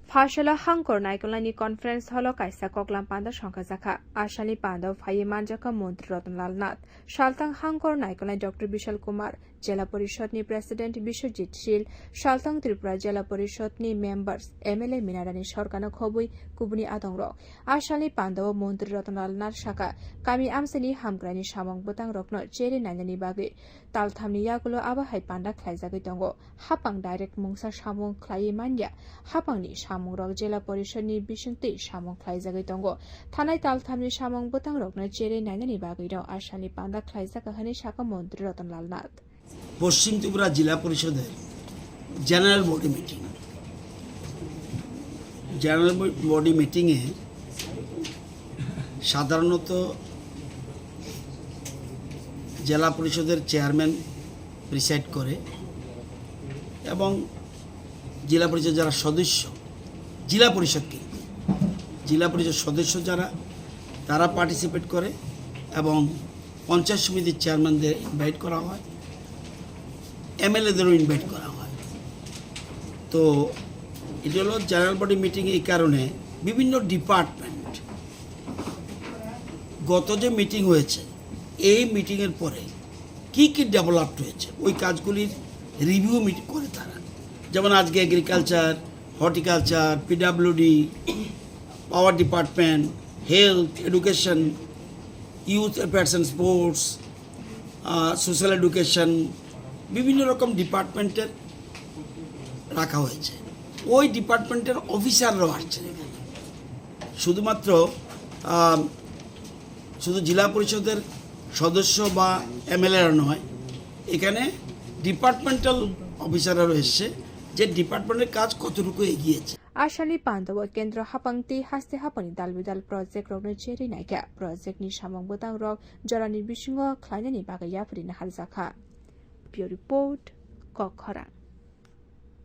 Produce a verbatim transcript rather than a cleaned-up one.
Phasalo hangkor naikolnaini conference hall-o kaisa koklam panda songkhajakha. Asalni pandao phaiwi manjakha Montri Ratan Lal Nath, salthang hangkor naikolnai Doctor Bishal Kumar, Jela Porishodni President Biswajit Sil, salthang Tripura Jela Porishodni members, M L A Minarani Sorkarno khobwi kubuni adongrok. Asalni pandao Montri Ratan Lal Nath sakha, kami amchaini hamkraini samung bwtangrokno cherwi nainani bagwi talthamni yagulo abo hai panda khlaijagwi tongo. Hapang direct mungsa samung khlaiwi manya, hapangni samungrok Jela Porishodni bisingtwi samung khlaijagwi tongo. Thanai talthamni samung bwtangrokno cherwi nainani bagwino asalni panda khlaijak hwnwi sakha Montri Ratan Lal Nath. পশ্চিম ত্রিপুরা জেলা পরিষদের general body meeting, general body মিটিংয়ে সাধারণত জেলা পরিষদের chairman preside করে এবং জেলা পরিষদ যারা সদস্য, জেলা পরিষদ কি, জেলা পরিষদ সদস্য যারা, তারা পার্টিসিপেট করে এবং পঞ্চায়েত সমিতির চেয়ারম্যানদের ইনভাইট করা হয়, এমএলএদেরও ইনভাইট করা হয়। তো এটা হলো জেনারেল বডি মিটিং। এই কারণে বিভিন্ন ডিপার্টমেন্ট, গত যে মিটিং হয়েছে, এই মিটিংয়ের পরে কি কি ডেভেলপড হয়েছে, ওই কাজগুলির রিভিউ মিটিং করে তারা। যেমন আজকে agriculture, horticulture, PWD, power department, health, education, youth affairs and sports, social education, বিভিন্ন রকম ডিপার্টমেন্টের রাখা হয়েছে। ওই ডিপার্টমেন্টের অফিসাররাও আসছেন এখানে। শুধুমাত্র আহ, শুধু জেলা পরিষদের সদস্য বা এমএলএরা নয়, এখানে ডিপার্টমেন্টাল অফিসাররা রয়েছে, যে ডিপার্টমেন্টের কাজ কতটুকু এগিয়েছে। Asalni pandao kendro hapang tei haste hapangni dal bidal project rokno cherwi naikha. Project ni samung bwtang rok jorani bisingo khlainani bagwi yapharina harjakha. Bureau Report, Kokkhorang.